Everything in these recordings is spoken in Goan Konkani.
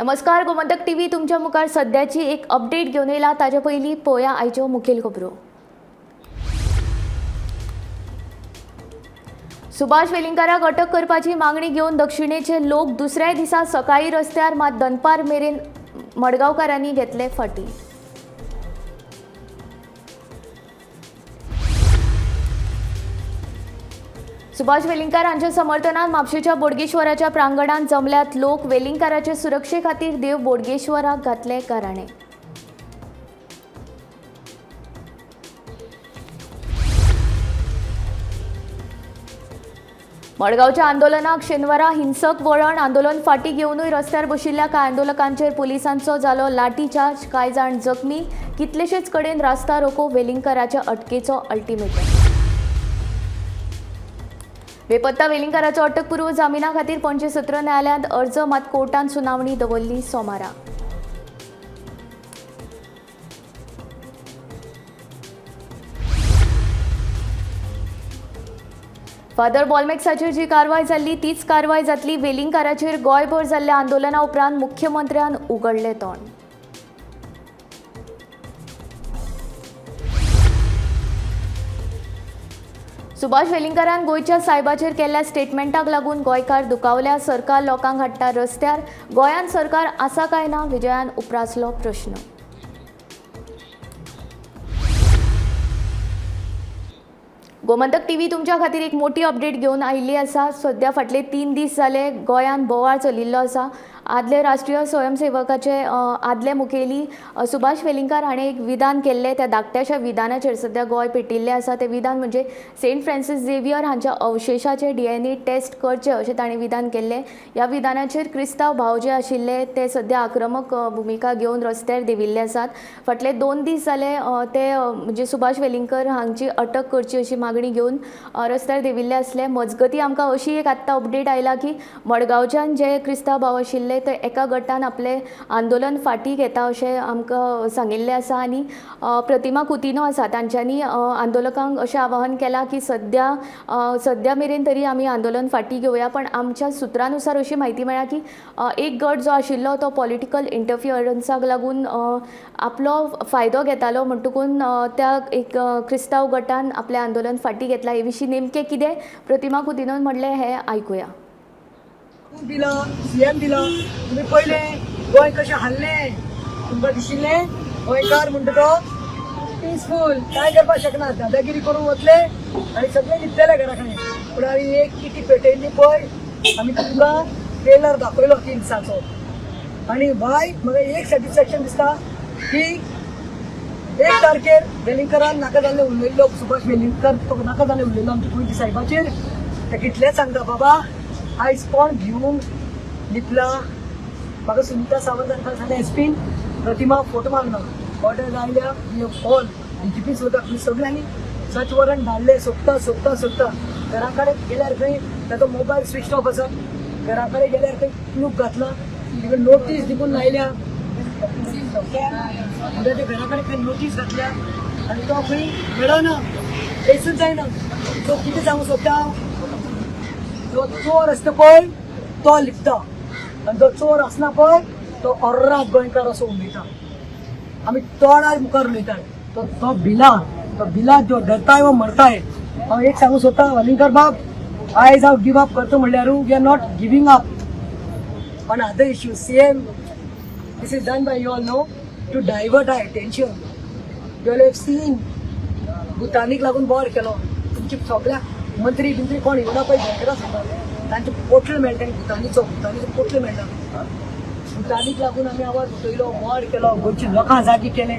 नमस्कार, गोमंतक टीव्ही तुमच्या मुखार सद्याची एक अपडेट घेवन येयला. ताजे पयलीं पळोवया आयच्यो मुखेल खबरो. सुभाष वेलिंगकाराक अटक करपाची मागणी घेवन दक्षिणेचे लोक दुसऱ्याय दिसा सकाळी रस्त्यार, मात दनपार मेरेन मडगांवकारांनी घेतले फाटी. सुभाष वेलिंगकार हांच्या समर्थनात म्हापशेच्या बोडगेश्वराच्या प्रांगणात जमल्यात लोक. वेलिंगकाराचे सुरक्षे खातीर देव बोडगेश्वराक घातले गाराणे. मडगांवच्या आंदोलनाक शेनवारा हिंसक वळण. आंदोलन फाटीं घेवनूय रस्त्यार बशिल्ल्या कांय आंदोलकांचेर पुलिसांचो जालो लाठीचार्ज. कांय जाण जखमी. कितलेशेच कडेन रास्ता रोको. वेलिंगकाराच्या अटकेचो अल्टिमेटम. बेपत्ता वेलिंगकाराचो अटकपूर्व जामिना खातीर पणजे सत्र न्यायालयांत अर्ज, मात कोर्टान सुनावणी दवरली सोमारा. फादर बॉलमेक्साचेर जी कारवाय जाल्ली तीच कारवाय जातली. वेलिंगकाराचेर गोंयभर जाल्ल्या आंदोलना उपरांत मुख्यमंत्र्यान उगडलें तोंड. सुभाष वेलिंगकारान गोंयच्या सायबाचेर केल्ल्या स्टेटमेंटाक लागून गोंयकार दुखावल्या. सरकार लोकांक हाडटा रस्त्यार. गोंयांत सरकार आसा काय ना, विजयान उप्रासलो प्रश्न. गोमंतक टीव्ही तुमच्या खातीर एक मोठी अपडेट घेवन आयिल्ली आसा. सद्या फाटले 3 दीस जाले गोंयांत बोवाळ चलिल्लो आसा. आदले राष्ट्रीय स्वयंसेवकाचे आदले मुखेली सुभाष वेलिंगकार हाणें एक विधान केल्लें. त्या धाकट्याशा विधानाचेर सद्या गोंय पेटिल्लें आसा. तें विधान म्हणजे सेंट फ्रांसीस झेवियर हांच्या अवशेशाचे DNA test करचे अशें ताणें विधान केल्लें. ह्या विधानाचेर क्रिस्तांव भाव जे आशिल्ले ते सद्या आक्रमक भुमिका घेवन रस्त्यार देंविल्ले आसात. फाटले 2 दीस जाले ते म्हणजे सुभाष वेलिंगकर हांची अटक करची अशी मागणी घेवन रस्त्यार देंविल्ले आसले. मजगती आमकां अशी एक आत्तां अपडेट आयला की मडगांवच्यान जे क्रिस्तांव भाव आशिल्ले ते एका गटान आपलें आंदोलन फाटीं घेता अशें आमकां सांगिल्लें आसा. आनी प्रतिमा कुतिनो आसा तांच्यांनी आंदोलकांक अशें आवाहन केलां की सद्या मेरेन तरी आमी आंदोलन फाटीं घेवया. पण आमच्या सुत्रानुसार अशी म्हायती मेळ्ळा की एक गट जो आशिल्लो तो पॉलिटिकल इंटरफियरन्साक लागून आपलो फायदो घेतालो, म्हणटकून त्या एक क्रिस्तांव गटान आपलें आंदोलन फाटीं घेतलां. हे विशीं नेमकें कितें प्रतिमा कुतिनोन म्हणलें हें आयकुया. दिला सीएम दिला, तुम्ही पहिले गोंय कशें हाल्लें तुमकां दिशिल्लें गोंयकार म्हणटा तो पिसफूल काय करपाक शकना, दादागिरी करून वतले आनी सगळे न्हिदतले घरा कडेन. पूण आमी एक किटी पेटयल्ली पळय, आमी तुमकां ट्रेलर दाखयलो 3 दिसांचो. आनी बाय म्हाका एक सॅटिस्फॅक्शन दिसता की 1 तारखेर वेलिंगकारान नाका जाल्लें उलयल्लो, सुभाष वेलिंगकार तो नाका जाल्लें उलयल्लो आमच्या गोंयच्या सायबाचेर. ते कितलेंच सांगता बाबा आयज कोण घेवन लिपला. म्हाका सुनीता सावंत हांकां सांगलें एसपीन प्रतिमा फोटो मागना, ऑर्डर आयल्या ऑल डीजीपी सुद्दां सगळ्यांनी सर्च वॉरंट धाडले. सोदता सोदता सोदता घरा कडेन गेल्यार खंय ताचो मोबायल स्विच ऑफ आसा. घरा कडेन गेल्यार खंय क्लूप घातला, नोटीस देखून लायल्या. ताच्या घरा कडेन खंय नोटीस घातल्या आनी तो खंय मेळना, ट्रेसूच जायना. तो कितें सांगूंक सोदता, जो चोर आसता पळय तो लिपता आनी जो चोर आसना पळय तो अर्राक गोंयकार असो उलयता. आमी तोंडार मुखार उलयता. तो भिला, तो भिला जो डरताय वो मरताय. हांव एक सांगूंक सोदता वेलिंगकार बाब, आयज हांव गिव अप करता म्हणल्यार we are not giving up on other issue. CM, this is done by you all know to divert our attention. You all have seen भुतानीक लागून बोर केलो. तुमची सगळ्या मंत्री बिंत्री कोण येवना पळय गोंयकारां सांगता, तांचे पोटले मेळटा भुतानीचो, भुतानीचो पोटले मेळटा. भुतानीक लागून आमी आवाज उठयलो, बोर केलो, गोंयची लोकां जागी केले,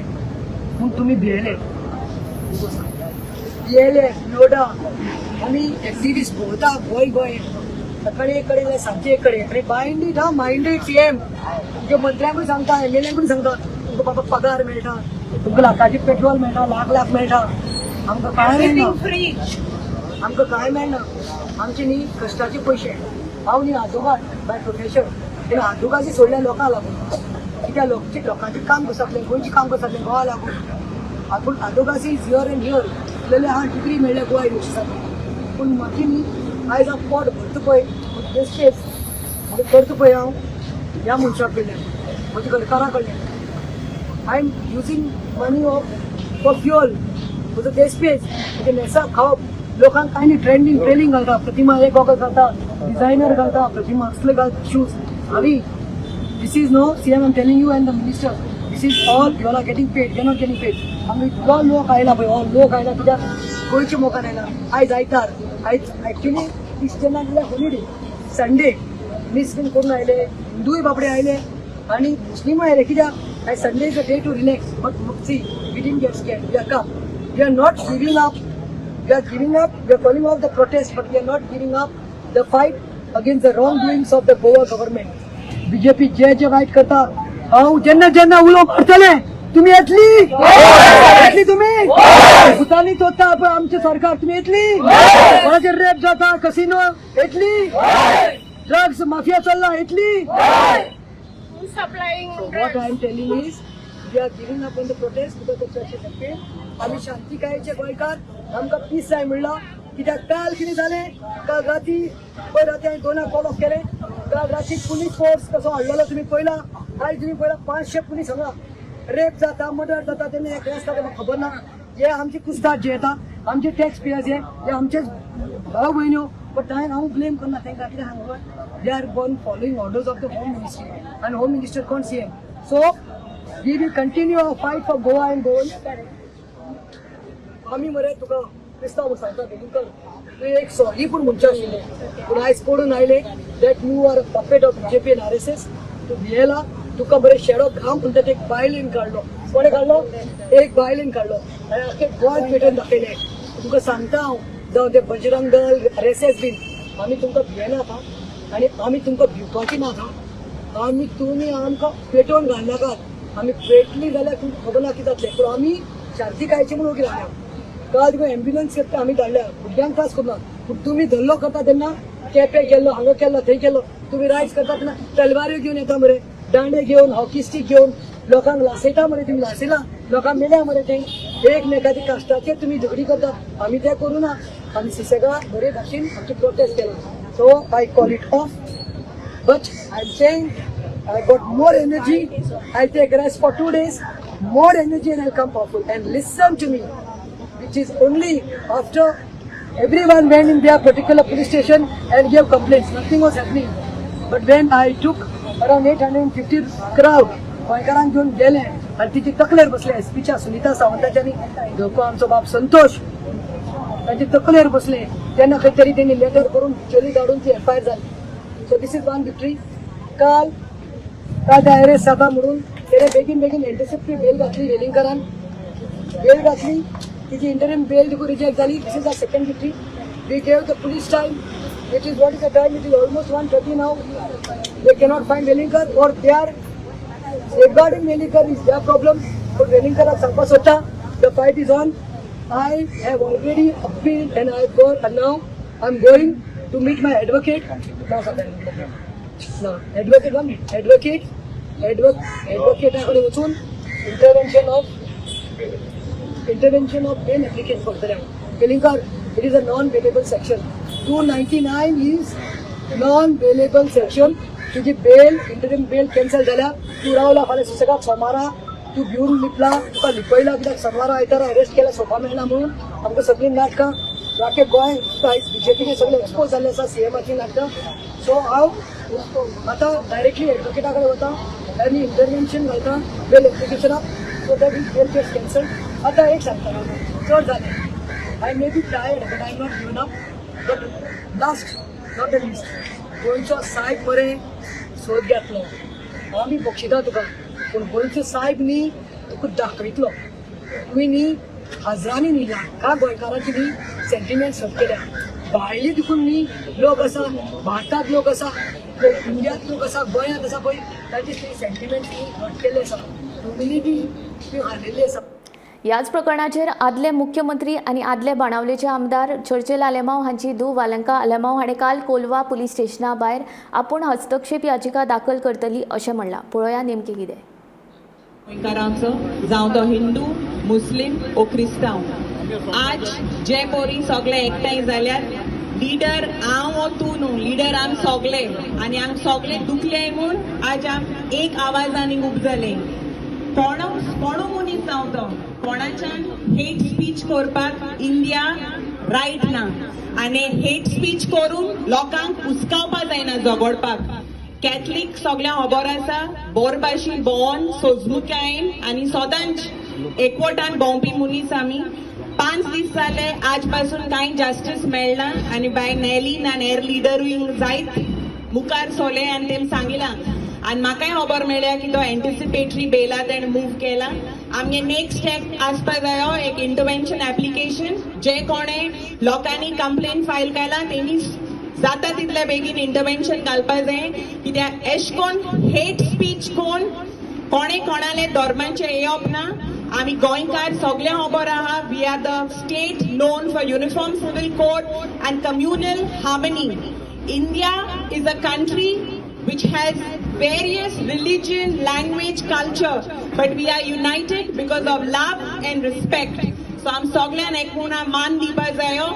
पूण तुमी भियेले भियेले लोडा. आमी एक्टिविस्ट भोंवता गोंय गोंय, सकाळी एक कडेन सांजचे एक कडेन. आनी मायंड it हा, मायंड it CM. तुमच्या मंत्र्यांकूय सांगता, एमएलएंकूय सांगता, तुमकां बाबा पगार मेळटा, तुमकां लाखाची पेट्रोल मेळटा, लाख लाख मेळटा, आमकां कांय मेळना, आमकां कांय मेळना. आमचे न्ही कश्टाचे पयशे. हांव न्ही आदोगाद बाय प्रोफेशन, पूण आदोगादी सोडल्या लोकांक लागून. कित्याक लोकांचें काम कसलें, गोंयचें काम कसलें, गोवा लागून. पूण आदोगासी is here and here इतलें हा डिग्री मेळ्ळ्या गोवा युनिवर्सिटीसातून. पूण म्हाका न्ही आयज हांव पोट भरता पळय, बेश्टेच म्हाका करता पळय हांव ह्या मनशा कडल्यान. म्हज्या घरकारा कडल्यान. I am using money of for fuel. म्हजो देसपेज, म्हजें न्हेसप खावप. लोकांक कांय न्ही, ट्रेंडींग ट्रेलिंग घालता प्रतिमा, हे गॉगल घालता, डिझायनर घालता प्रतिमा, असले घालता शूज. आमी this is no CM, I'm telling you and the minister, this is all you are getting paid. You not getting paid. आमी इतलो लोक आयला पळय, हो लोक आयला कित्याक? गोंयच्या मोगान आयला. आयज आयतार, आयज एक्चुली क्रिश्चनाक जाल्यार हॉलिडे, संडे. मीस बीन करून आयले, हिंदूय बाबडे आयले आनी मुस्लिमूय आयले. कित्याक? आयज Sunday is a day to relax. But see, we didn't get scared. We are calm. We are not giving up. We are giving up, we are calling off the protest, but we are not giving up the fight against the wrongdoings of the Goa government. BJP जे जे वायट करता, हांव जेन्ना जेन्ना उलो मारतले, तुम्ही येतली, येतली तुम्ही. भुतानी चोरता पळय आमचे सरकार, तुम्ही येतली. कोणाचेर रेप जाता, कसिनो, येतली. ड्रग्स माफिया चल्ला, येतली. Supplying So what I am telling is, we are giving up on the protest because the churches have failed. आम्ही शांतिकायेचे गोंयकार, आमकां पीस जाय म्हणला. कित्याक काल कितें जालें? काल राती, पयर राती हांवें दोनाक कॉल ऑफ केलें. काल राती पुलीस फोर्स कसो हाडलेलो तुमी पळयला. आयज तुमी पळयला, 500 पुलीस हांगा. रेप जाता, मर्डर जाता तेन्ना हे आसता तें म्हाका खबर ना. हे आमचे कुस्ताद जे येता, आमचे टॅक्स पेयर्स, हे हे आमचेच भाव भयण्यो. बट हांवें, हांव ब्लेम करना तांकां. कितें सांगू? They are gone following orders of the home ministry. आनी होम मिनिस्टर कोण? CM. So we will continue our fight for Goa and Goan. आमी मरे तुका क्रिस्तांव सांगता, वेलिंगकर, तुवें एक सॉरी पूण म्हणचें आशिल्लें, पूण आयज पडून आयले that you are a puppet of BJP and RSS. तूं भियेला. तुका बरें शेडो घाम म्हणटा ते एक बायलेन काडलो. कोणें काडलो? एक बायलेन काडलो आनी आख्खें गोंय पेटोवन दाखयलें. तुका सांगता हांव, जावं ते बजरंग दल, आरएसएस बीन, आमी तुमकां भियेनात हा आनी आमी तुमकां भिवपाची नात हा. आमी, तुमी आमकां पेटोवन घालनाकात. आमी पेटली जाल्यार तुमकां खबर ना कितें जातलें. पूण आमी शांतिकायेची म्हणून ओगी रावल्या. काल तुका एम्ब्युलन्स आमी धाडल्या, भुरग्यांक त्रास करना. पूण तुमी धल्लो करता तेन्ना केपे गेल्लो, हांगा केल्लो, थंय केल्लो. तुमी रायज करता तेन्ना तलवाऱ्यो घेवन येता मरे, दांडे घेवन, हॉकी स्टीक घेवन लोकांक लासयता मरे. तुमी लासयला, लोकांक मेल्या मरे. ते एकमेकाच्या कास्टाचेर तुमी झगडी करता. आमी तें करूं ना. आमी सुसेगाद बरे भाशेन आमचे प्रोटेस्ट केला. So I call it off. But I'm saying I got more energy. I'll take rest for 2 days, more energy, and I'll come powerful. And listen to me, which is only after everyone went in their particular police station and gave complaints. Nothing was happening. But when I took around 850 crowd, गोंयकारांक घेवन गेले आनी तिची तकलेर बसले, एसपीच्या सुनिता सावंताच्या आनी धको आमचो बाब संतोष, तांचे तकलेर बसले तेन्ना खंय तरी तेणी लेटर करून चली धाडून ती एफआयआर जाली. So this is one victory. काल काल ते अरेस्ट जाता म्हणून तेणे बेगीन बेगीन एंटिसिपेटरी बेल घातली. वेलिंगकरान बेल घातली, तिची इंटरीम बेल देखून रिजेक्ट जाली. This is a second victory. We gave the police time. It is, what is the time? It is almost 1:30 now. They cannot find Velingkar or they are safeguarding Velingkar is their problem. पण वेलिंगकराक सांगपाक सोदता, the fight is on. I have already appealed and I got, and now I am going to meet my advocate. Advocate one, advocate, एडवोकेटा कडेन वचून intervention of bail application करतले हांव. Welingkar, it is a non bailable section. 299 is non bailable section. तुजी बेल, इंटरीम बेल कॅन्सल जाल्या. तूं रावला फाल्यां सुसेगाद. सोमारा तूं भिवन लिपला, तुका लिपयला. कित्याक सोमारा आयतारा अरेस्ट केला, सोफा मेळना म्हणून. आमकां सगळीं नाटकां, आख्खे गोंय आयज बीजेपीचे सगळे एक्सपोज जाल्ले आसा, सीएमाची नाटकां. सो हांव आतां डायरेक्टली एडवोकेटा कडेन वता आनी इंटरव्हेन्शन घालता बेल एप्लिकेशनाक, so that is bail gets cancel. आतां एक सांगता, चड जालें. I may be tired, but I am not given up. But last, not the least, गोंयचो सायब बरें सोद घेतलो. आमी बक्षिता तुका, पूण गोंयचो सायब न्ही तुका दाखयतलो. तुवें न्ही हजारांनी न्ही, लाखां गोंयकारांची न्ही सेंटिमेंट्स हर्ट केल्या. भायली देखून न्ही लोक आसा, भारतांत लोक आसा, इंडियांत लोक आसा, गोंयांत आसा पळय, तांचे सेंटिमेंट्स न्ही हर्ट केल्ले आसा. ह्युमिलिटी ती हाडलेली आसा. ह्याच प्रकरणाचेर आदले मुख्यमंत्री आनी आदले बाणावलेचे आमदार चर्चिल आलेमाव हांची धूव वालंका आलेमाव हाणें काल कोलवा पुलीस स्टेशना भायर आपूण हस्तक्षेप याचिका दाखल करतली अशें म्हणलां. पळोवया नेमकें कितें. गोंयकारांचो, जावं तो हिंदू मुस्लीम ओ क्रिस्तांव. आज जे पोरी सगळे एकठांय जाल्यार लिडर हांव ओ तूं न्हू, लिडर आम सगळे आनी आम सगळे दुखले म्हूण आज आम एक आवाजान उब जाले. कोण कोणू मनीस जावं तो, कोणाच्यान हेट स्पीच करपाक इंडिया रायट ना आनी हेट स्पीच करून लोकांक उस्कावपा जायना झगडपाक. कॅथलीक सगळ्यांक खबर आसा, बोरभाशी भोंवन सोजमूकायेन आनी सदांच एकवटान भोंवपी मनीस आमी. 5 दीस जाले आज पासून कांय जस्टीस मेळना आनी बाय नॅलीन आनी हेर लिडरूय जायत मुखार सोले आनी तेमी सांगिलां आनी म्हाकाय खबर मेळ्ळ्या की तो एन्टिसिपेटरी बेला तेणें मूव केला. आमगे नेक्स्ट स्टेप आसपा जायो एक इंटरवेन्शन एप्लिकेशन, जे कोणे लोकांनी कंप्लेन फायल केला तेणी जाता तितल्या बेगीन इंटरवेन्शन घालपा जाय. कित्याक एश कोन हेट स्पीच कोण कोणे कोणाले धर्माचें येवप ना. आमी गोंयकार सगळें खबर आहा, we are the state known for uniform civil code and communal harmony. India is a country which has various religion, language, culture, but we are united because of love and respect. So आम सगळ्यान एकूण मान दिवपा जायो.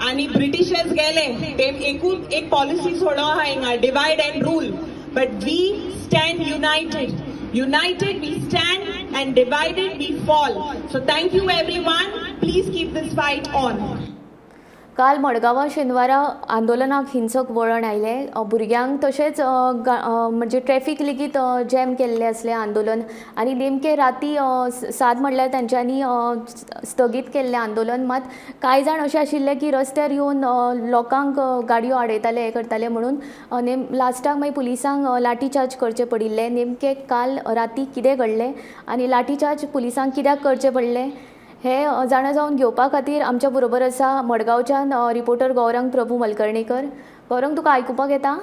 आनी ब्रिटिशर्स गेले ते एकूच एक पॉलिसी सोडो आहा हिंगा, divide and rule, but we stand united. United we stand and divided we fall. So thank you everyone, please keep this fight on. काल मडगांवां शेनवारा आंदोलनाक हिंसक वळण आयलें. भुरग्यांक तशेंच म्हणजे ट्रॅफिक लेगीत जॅम केल्लें आसलें आंदोलन आनी नेमकें राती 7 म्हणल्यार तांच्यांनी स्थगीत केल्लें आंदोलन. मात कांय जाण अशें आशिल्ले की रस्त्यार येवन लोकांक गाडयो आडयताले, हें करताले म्हणून नेम लास्टाक मागीर पुलिसांक लाठीचार्ज करचें पडिल्लें. नेमकें काल राती कितें घडलें आनी लाठीचार्ज पुलिसांक कित्याक करचें पडलें हे जाणा जावन घेवपा खातीर आमच्या बरोबर आसा मडगांवच्यान रिपोर्टर गौरंग प्रभू मलकर्णेकर. गौरंग, तुका आयकुपाक येता?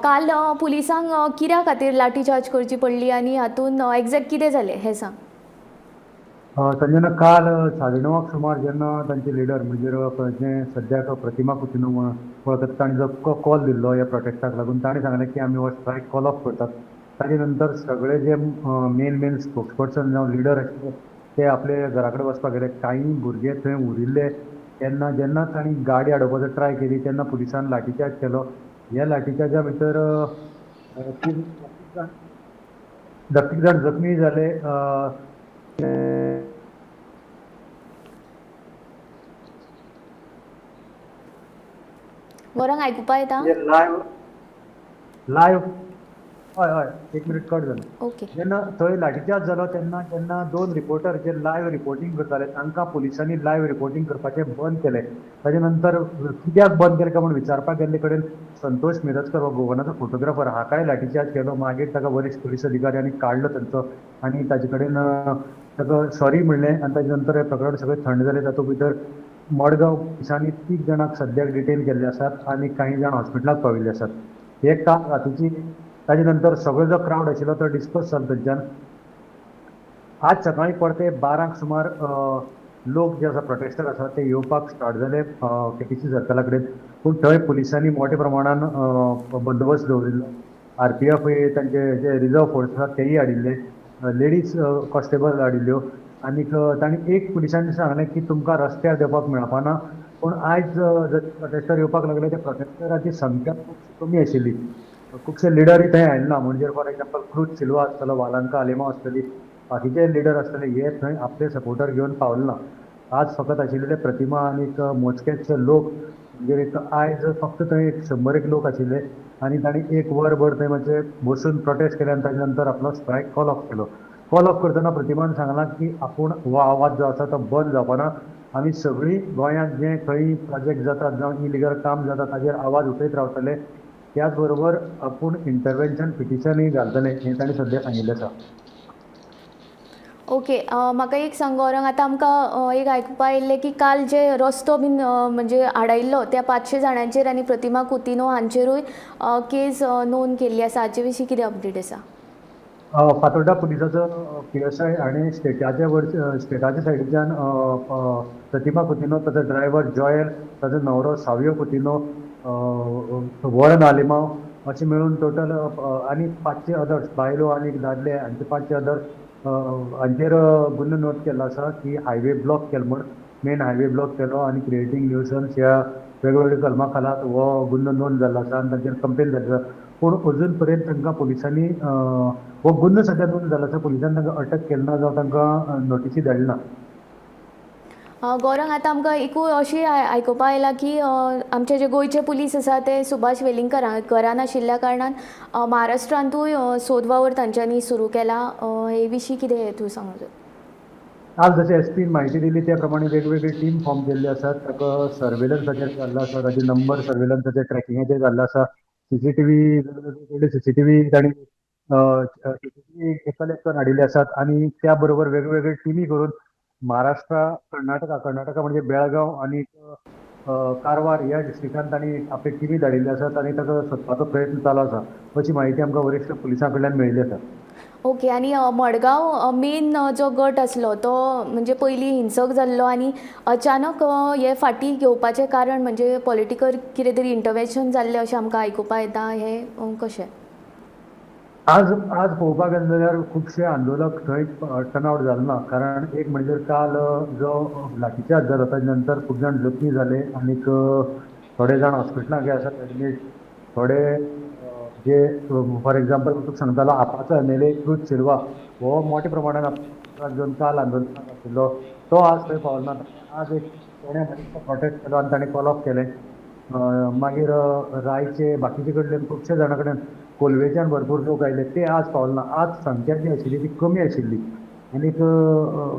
काल पुलिसांक कित्या खातीर लाठीचार्ज करची पडली आनी हातूंत एग्जॅक्ट कितें जालें हें सांग. संजना, काल 9:30 सुमार जेन्ना तांचे लिडर म्हणजे जे सद्याक प्रतिमा कुतिन्हो म्हणून वळखतात तांणी जो कॉल दिल्लो ह्या प्रोटेस्टाक लागून, तांणी सांगलें की आमी हो स्ट्रायक कॉल ऑफ करतात. ताजे नंतर सगळे जे मेन मेन स्पोक्सपर्सन जावं लिडर आशिल्ले ते आपले घरा कडेन वचपाक गेले. कांय भुरगे थंय उरिल्ले. तेन्ना जेन्ना तांणी गाडी आडोवपाचो ट्राय केली तेन्ना पुलिसान लाठीचार्ज केलो. ह्या लाठीचार्जा भितर 10 जाण जखमी जाले. गौरंग, आयकुपा येता? लायव्ह हय हय, एक मिनिट कट जालो. ओके. जेन्ना थंय लाठीचार्ज जालो तेन्ना जेन्ना 2 रिपोर्टर जे लायव्ह रिपोर्टींग करताले तांकां पुलिसांनी लायव्ह रिपोर्टींग करपाचें बंद केलें. ताजे नंतर कित्याक बंद केलें काय म्हूण विचारपाक गेल्ले कडेन संतोष मिरजकर हो गोवनाचो फोटोग्राफर हाकाय लाठीचार्ज केलो. मागीर ताका वरिश्ठ पुलीस अधिकाऱ्यांनी काडलो तांचो आनी ताजे कडेन ताका सॉरी म्हणलें आनी ताजे नंतर हें प्रकरण सगळें थंड जालें. तातूंत भितर मडगांव पुलिसांनी 3 जाणांक सद्याक डिटेन केल्ले आसात आनी कांय जाण हॉस्पिटलाक पाविल्ले आसात. हे काल रातीची. ताजे नंतर सगळो जो क्रावड आशिल्लो तो डिस्पर्स जालो थंयच्यान. आज सकाळीं परते 12 सुमार लोक जे आसा प्रोटेस्टर आसा ते येवपाक स्टार्ट जाले केटीसी सर्कला कडेन. पूण थंय पुलिसांनी मोठ्या प्रमाणान बंदोबस्त दवरिल्लो. आरपीएफ तांचे जे रिजर्व फोर्स आसा तेय हाडिल्ले, लेडीज कॉन्स्टेबल हाडिल्ल्यो आनीक तांणी एक पुलिसांनी सांगलें की तुमकां रस्त्यार देंवपाक मेळपा ना. पूण आयज जर प्रोटेस्टर येवपाक लागले त्या प्रोटेस्टराची संख्या खूब कमी आशिल्ली. खुबशे लिडरूय थंय आयले ना. म्हणजे फॉर एग्जाम्पल क्रूज सिल्वा आसतलो, वालांका आलेमांव आसतली, बाकीचे लिडर आसतले, हे थंय आपले सपोर्टर घेवन पावले ना. आज फकत आशिल्ले प्रतिमा आनीक मोजकेच लोक, म्हणजे एक आयज फक्त थंय 100 लोक आशिल्ले आनी तांणी 1 वरभर थंय मातशे बसून प्रोटेस्ट केले आनी ताजे नंतर आपलो स्ट्रायक कॉल ऑफ केलो. कॉल ऑफ करतना प्रतिमान सांगलां की आपूण हो आवाज जो आसा तो बंद जावपा ना. आमी सगळीं गोंयांत जे खंय प्रोजेक्ट जातात जावं इलिगल काम जाता ताजेर आवाज उठयत रावतले. त्याच बरोबर आपूण इंटरवेन्शन पिटिशनूय घालतले हें तांणी सद्या सांगिल्लें आसा. ओके, म्हाका एक सांग गौरंग, आतां आमकां एक आयकुपा आयिल्लें की काल जे रस्तो बीन म्हणजे आडायिल्लो त्या 500 जाणांचेर आनी प्रतिमा कुतिन्हो हांचेरूय केस नोंद केल्ली आसा. हाचे विशीं कितें अपडेट आसा? फातोर्डा पुलिसाचो PSI हाणें स्टेटाच्या स्टेटाच्या सायडीच्यान प्रतिमा कुतिन्हो, ताचो ड्रायव्हर जॉयल, ताचो न्हवरो सावियो कुतिन्हो, वॉरन आलिमाव अशें मेळून टोटल आनी 500 अदर्स, बायलो आनी दादले हांचे 500 अदर्स हांचेर गुन्हो नोंद केल्लो आसा की हायवे ब्लॉक केलो म्हूण, मेन हायवे ब्लॉक केलो आनी क्रिएटींग न्यूसन्स ह्या वेगवेगळ्या कलमा खाला हो गुन्हो नोंद जाल्लो आसा आनी तांचेर कंप्लेन जाल्ली आसा. पूण अजून पर्यंत तांकां पुलिसांनी हो गुन्हो सद्या नोंद जाल्लो आसा, पुलिसांनी तांकां अटक केली ना जावं तांकां नोटीसी धाडली ना. गौरंग, आतां आमकां एकूय अशी आयकुपा आयलां की आमचे जे गोंयचे पुलीस आसा ते सुभाष वेलिंगकर घरान आशिल्ल्या कारणान महाराष्ट्रांतूय सोद वावर तांच्यांनी सुरू केला. हे विशीं कितें तूं सांगूं शकता? आज जशें एसपीन म्हायती दिली त्या प्रमाणे वेगवेगळे टीम फॉर्म केल्ले आसात. ताका सर्वेलन्साचेर जाल्लो आसा, ताजे नंबर सर्वेलन्साचेर ट्रॅकिंगाचेर जाल्लो आसा. सीसीटीव्ही वेगवेगळे सीसीटीव्ही तांणी सीसीटीव्ही कलेक्ट करून हाडिल्ले आसात आनी त्या बरोबर वेगवेगळे टिमी करून महाराष्ट्र, कर्नाटका, कर्नाटका म्हणजे बेळगांव आनी कारवार ह्या डिस्ट्रिक्टान तांणी आपले टिमी धाडिल्ले आसात आनी ताका सोदपाचो प्रयत्न चालू आसा अशी म्हायती आमकां वरिश्ठ पुलिसां कडल्यान मेळिल्ली आसा. ओके, आनी मडगांव मेन जो गट आसलो तो म्हणजे पयलीं हिंसक जाल्लो आनी अचानक हे फाटीं घेवपाचें कारण म्हणजे पॉलिटिकल कितें तरी इंटरवेन्शन जाल्लें अशें आमकां आयकुपा येता, हें कशें? आज आज पळोवपाक गेलें जाल्यार खुबशे आंदोलक थंय टर्नआउट जाले ना, कारण एक म्हणजे काल जो लाठीचार्ज जालो ताजे नंतर खूब जाण जखमी जाले आनीक थोडे जाण हॉस्पिटलांत आसात एडमीट, थोडे जे फॉर एग्जाम्पल तुका सांगतालो आपाचो एमएलए क्रूज सिल्वा हो मोठ्या प्रमाणान घेवन काल आंदोलनाक आशिल्लो, तो आज थंय पावलो ना. आज एक ताणें प्रोटेस्ट केलो आनी ताणें कॉल ऑफ केलें. मागीर रायचे बाकीचे कडल्यान खुबशे जाणां कडेन कोलवेच्यान भरपूर लोक आयले, ते आज पावले ना. आज संख्या जी आशिल्ली ती कमी आशिल्ली आनीक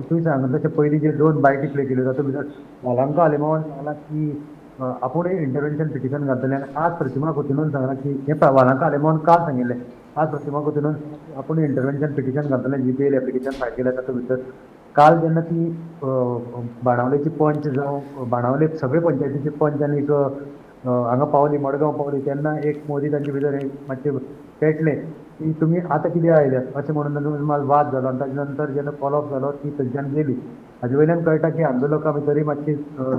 तुवें सांगलें तशें पयलीं जे दोन बायटी प्ले केल्यो तातूंत भितर वालांका आलेमांवान सांगलां की आपूणय इंटरवेन्शन पिटिशन घालतलें आनी आज प्रतिमा कुतिन्होन सांगलां की हें वालांका आलेमांवान काल सांगिल्लें, आज प्रतिमा कुतिन्होन आपूण इंटरवेन्शन पिटिशन घालतलें, जीपीएल एप्लिकेशन फायल केलें. तातूंत भितर काल जेन्ना ती बाणावलेची पंच जावं बाणावले सगळे पंचायतीचे पंच आनीक हांगा पावली, मडगांव पावली, तेन्ना एक मोदी तांचे भितर एक मातशें पेटलें की तुमी आतां कित्याक आयल्यात अशें म्हणून तांचो वाद जालो आनी ताजे नंतर जेन्ना कॉल ऑफ जालो ती थंयच्यान गेली. हाजे वयल्यान कळटा की आंदोलकां भितरूय मातशी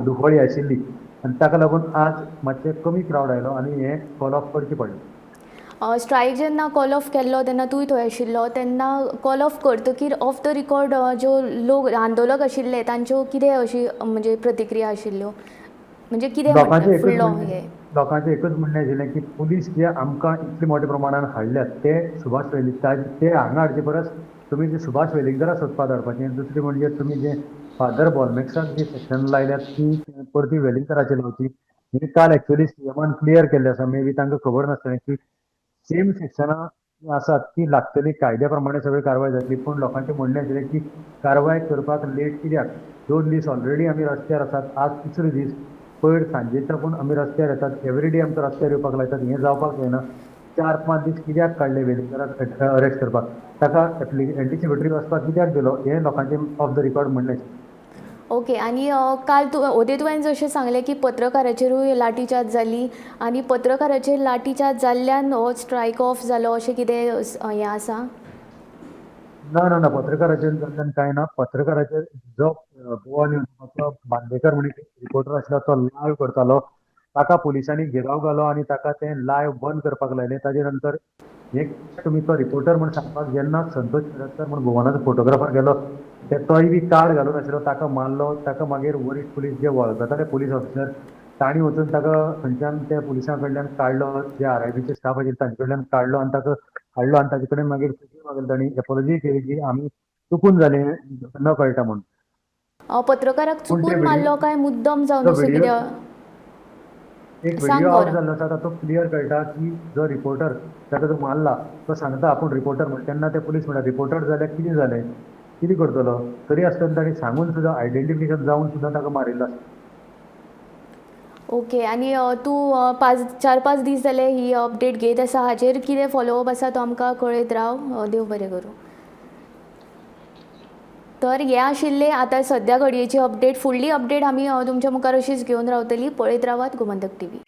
दुखवळी आशिल्ली आनी ताका लागून आज मातशें कमी क्रावड आयलो आनी हें कॉल ऑफ करचें पडलें. स्ट्रायक जेन्ना कॉल ऑफ केल्लो तेन्ना तूंय थंय आशिल्लो, तेन्ना कॉल ऑफ करतकीर ऑफ the record ज्यो लोक आंदोलक आशिल्ले तांच्यो कितें अशी म्हणजे प्रतिक्रिया आशिल्ल्यो, म्हणजे कितें फुडलो हे? लोकांचें एकूच म्हणणें आशिल्लें की पुलीस जे आमकां इतले मोठ्या प्रमाणान हाडल्यात ते सुभाष वेलिंगकार ते हांगा हाडचे परस तुमी जे सुभाष वेलिंगकारा सोदपाक धाडपाचें. दुसरें म्हणजे तुमी जे फादर बॉलमेक्साक जी सेक्शन लायल्यात ती परती वेलिंगकाराचेर लावची. हें काल एक्चुअली सीएमान क्लियर केल्लें आसा, मे बी तांकां खबर नासतलें की सेम सेक्शनां आसात ती लागतली, कायद्या प्रमाणे सगळी कारवाय जातली. पूण लोकांचें म्हणणें आशिल्लें की कारवाय करपाक लेट कित्याक, 2 दीस ऑलरेडी आमी रस्त्यार आसात, आज तिसरो दीस, पयर सांजे साकून आमी रस्त्यार येतात, एवरी डे आमकां रस्त्यार येवपाक लायतात, हें जावपाक जायना. 4-5 दीस कित्याक काडले वेलिंगकाराक अरेस्ट करपाक, ताका एंटिसिपेटरी वचपाक कित्याक दिलो, हें लोकांचें ऑफ the record म्हणणें. ओके, आनी काल तूं ओदे तुवें जशें सांगलें की पत्रकाराचेरूय लाठीचार्ज जाली आनी पत्रकाराचेर लाठीचार्ज जाल्ल्यान हो स्ट्रायक ऑफ जालो अशें कितें हें आसा? ना ना ना, पत्रकाराचेर जाल्ल्यान कांय ना. पत्रकाराचेर जो गोवा न्यूजाचो बांदेकर म्हणून रिपोर्टर आशिल्लो तो लायव्ह करतालो, ताका पुलिसांनी घेराव घालो आनी ताका तें लायव्ह बंद करपाक लायलें. ताजे नंतर एक तुमी तो रिपोर्टर म्हूण सांगपाक जेन्ना संतोष मिरजकर म्हूण गोवानाचो फोटोग्राफर गेलो ते तोय बी कार्ड घालून आशिल्लो, ताका मारलो. ताका मागीर वरिश्ठ पुलीस जे वळखताले पुलीस ऑफिसर तांणी वचून ताका थंयच्यान त्या पुलिसां कडल्यान काडलो, जे आरआयबीचे स्टाफ आशिल्ले तांचे कडल्यान काडलो आनी ताका हाडलो आनी ताचे कडेन मागीर मागीर तांणी एपोलॉजी केली की आमी चुकून जालें न कळटा म्हूण. पत्रकाराक चुकून मारलो काय मुद्दम जावन अशें कितें? एक व्हिडिओ आउट जाल्लो आसा तातूंत क्लियर कळटा की जो रिपोर्टर ताका जो मारला तो सांगता आपूण रिपोर्टर म्हूण, तेन्ना ते पुलीस म्हणटा रिपोर्टर जाल्यार कितें जालें, कितें करतलो, तरी आसतना ताणें सांगून सुद्दां आयडेंटिफिकेशन जावन सुद्दां ताका मारिल्लो आसा. ओके, आनी तूं 4-5 दीस जाले ही अपडेट घेत आसा, हाचेर कितें फॉलोअप आसा तो आमकां कळयत राव. देव बरें करूं. तर हे आशिल्ले आतां सद्या घडयेची अपडेट. फुडली अपडेट आमी तुमच्या मुखार अशीच घेवन रावतली. पळयत रावात गोमंतक टीव्ही.